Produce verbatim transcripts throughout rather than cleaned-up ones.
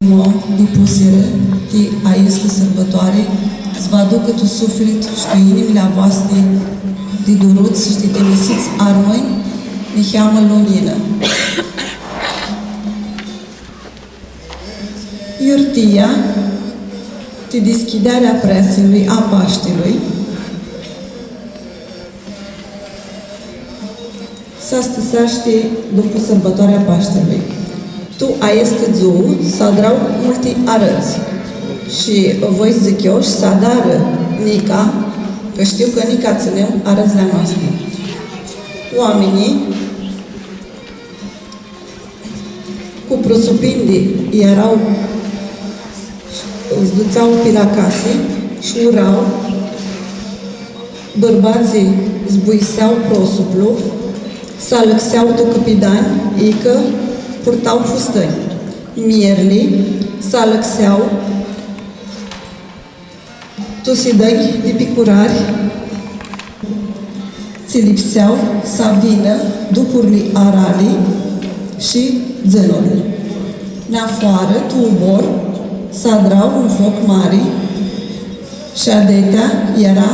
Mo, dipusirã ti aestã sãrbãtoari, s-vã aducã tu suflit shi tu inimili a voastri di duruts shi di timisits armãnj, niheamã luninã. Iurtia ti dischidearea preasilui a Pashtilui s-astãseashti dupu sãrbãtoarea Pashtilui. Tu aestã dzuã s-adrau multi arãdz shi voi s-dzãc eu, shi s-adarã nica, cã shtiu cã nica tsãnem arãdzli a noasti. Oaminjlji cu prosupindi eara, s-dutsea pi la casi shi ura, bãrbatslji s-buisea prosuplu, s-alãxea tu cãpidanj, icã purta fustãnj. Muljirli s-alãxea tu sidãnj di picurari, tsi lipsea s-avinã duhurli arali shi dzãnurli. Nafoarã, tu ubor, s-adra un foc mari shi adetea eara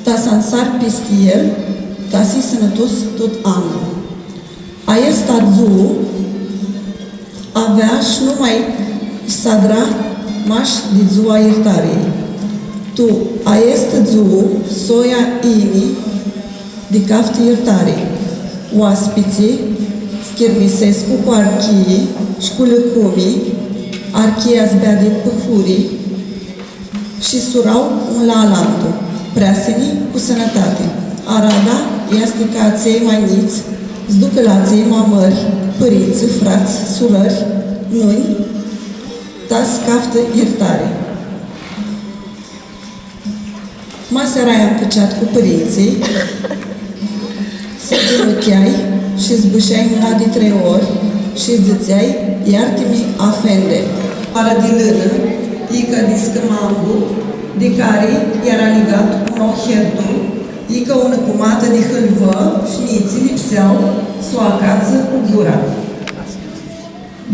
ta s-ansari pisti el, ta s-hii sãnãtus tut anlu. Aestã dzuã avea shi numai s-adra mash di dzua Yirtariljei. Tu aestã dzuã soia yini di caftã yirtari. Oaspitslji s-chirmisescu cu archii shi cu lãcumi, archia s-bea di pãhuri, shi s-urau un la alantu, preasinj cu sãnãtati. Arada easti ca atselj ma njits s-ducã la atselj ma mãri, pãrintsã, frats, surãri, nunj, ta s-caftã yirtari. Ma s-earai ancãceat cu pãrintsãlj, s-ginucheai shi s-bãsheai mãna di trei ori shi s-dzãtseai: „Iarti-mi, afende.” Parã di lãnã, icã di scãmangu, di cari eara ligat un ohertu, icã unã cumatã di hãlvã, shi njitslji lipsea s-u acatsã cu gura.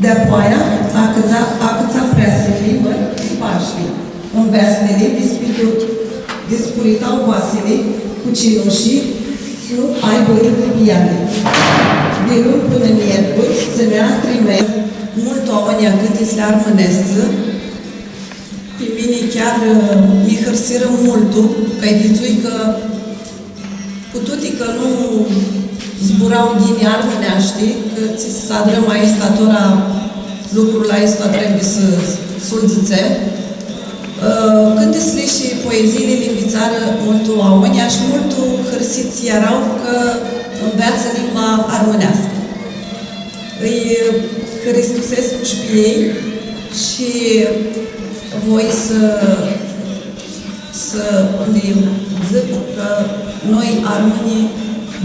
Di-apoaia acãtsa, acãtsa preasinjli mãri di Pashti, nveastili dispitu-, dispurita oasili cu cinushi, s-nu aibã rãdã pi eali. Di luni pãnã miercuri, s-tsãnea trimea. Multu oaminj cãntitsli armãneshti, pi mini chiar, ã, mi hãrsirã multu, cã vidzui cã Cu tuti cã nu zburau ghini armãneashti, cã tsi s-adrãm aestã tora lucrul aestu, trebuie s-, s-lu dzãtsem. Ã, cãntitsli shi poeziili li nvitsarã multu oaminj, shi multu hãrsits eara cã nveatsã limba armãneascã. Ãlj hãristusescu shi pi elj shi voi s-, s-lã dzãc cã noi, armãnjlji,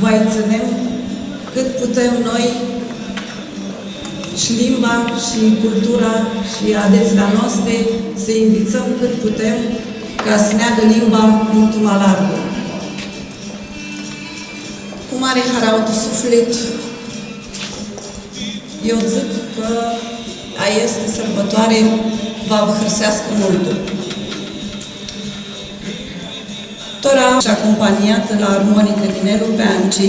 va tsãnem cãt putem noi shi limba, shi cultura, shi adetsli a noasti, s-lji nvitsãm cãt putem, ca s-neagã limba multu ma largu. Cu mari harauã tu suflit, eu dzãc cã aestã sãrbãtoari va vã hãrseascã multu. Tora, shi acompaniatã la armonicã di Nelu Peanci,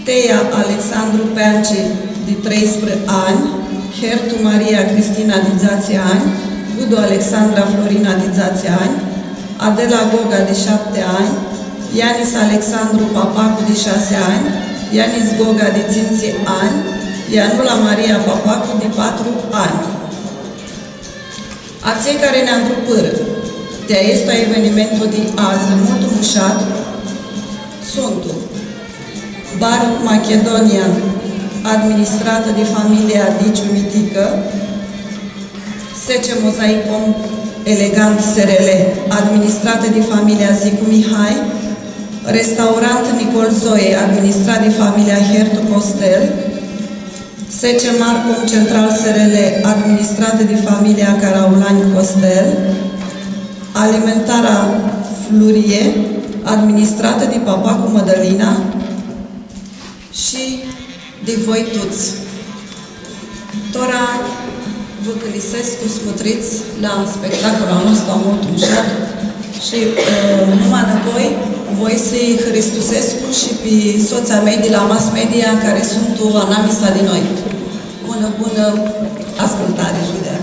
Tea Alexandru Peanci di treisprãdzatsi anj, Hertu Maria Cristina di dzatsi anj, Gudu Alexandra Florina di dzatsi anj, Adela Goga di shapti anj, Ianis Alexandru Papacu di shasi anj, Ianis Goga di tsintsi anj, Ianula Maria Papacu di patru anj. Atselj cari nã angrupãrã ti aestu evenimentu di adzã multu mushat suntu: Bar Machidonia, administratã di familia Diciu Miticã, S C Mozaicom Elegant S R L, administratã di familia Zicu Mihai, Restaurant Nicol Zoe, administrat di familia Hertu Costel, S C Marcom Central S R L, administratã di familia Caraulani Costel, Alimentara Flurie, administratã di Papacu Madalina, shi di voi tuts. Tora vã hãrisescu s-mutrits la spectacolu a nostru multu mushat shi, ã, numa nãpoi voi s-lji hãristusescu shi pi sotslji a mei di la Mass Media cari suntu anamisa di noi. Unã bunã ascultari shi di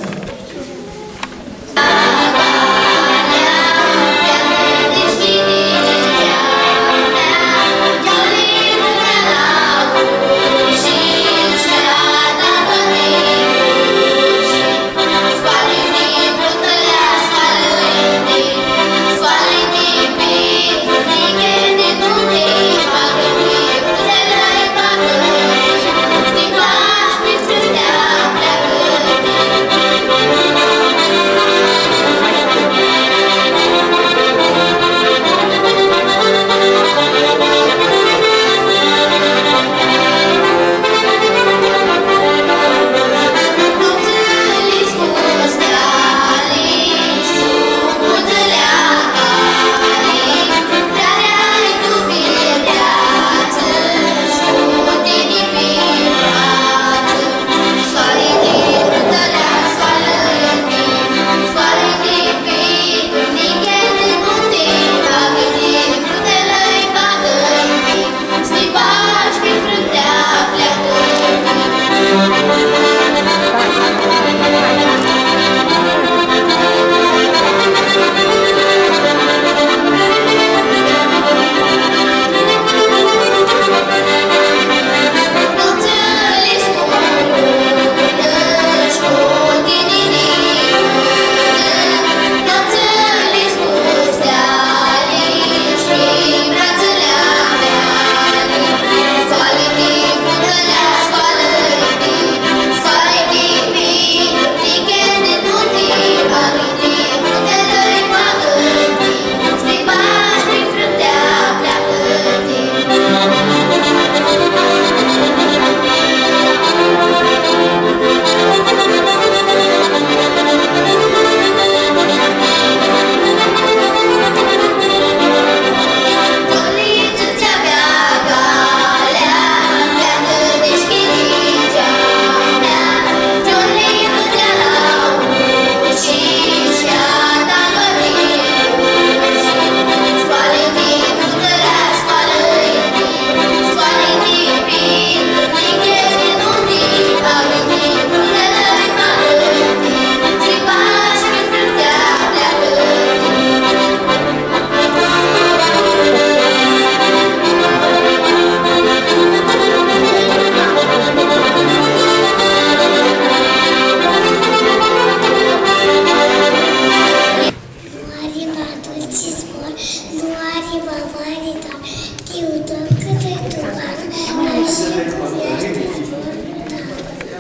Nu ari ma dultsi zbor, nu ari ma mari dor, ti u dor cãtã tu banã, ashi cum easti zborlu ta.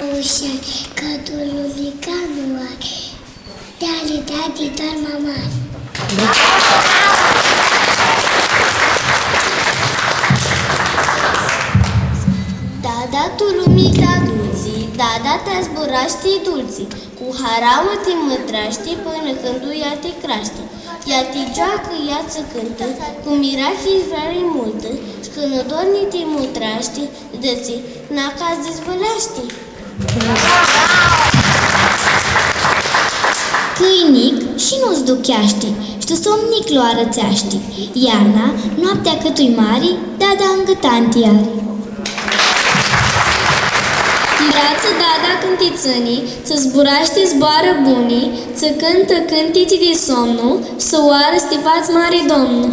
Ausha, cã tu lumea nu ari, deali, deali, dor ma mari. Dada tu lumea ta dultsi, dada ta zburashti dultsi, cu harauã ti mutreashti pãnã cãndu ea ti creashti. Ea ti gioacã, ea tsã cãntã, cu mirachi, vreari multã, shi cãndu dormi ti mutreashti, dzãtsi, na ca s-dizvãleashti. Cã-i njic shi nu s-ducheashti, shi tu somn njic lu arãtseashti. Iarna, noaptea cãt-i mari, dada angãtanti ari. Mbratsã dada cãndu ti tsãni, tsã zburashti zboarã buni, tsã cãntã cãntitsi di somnu, s-oarã s-ti fats mari domnu.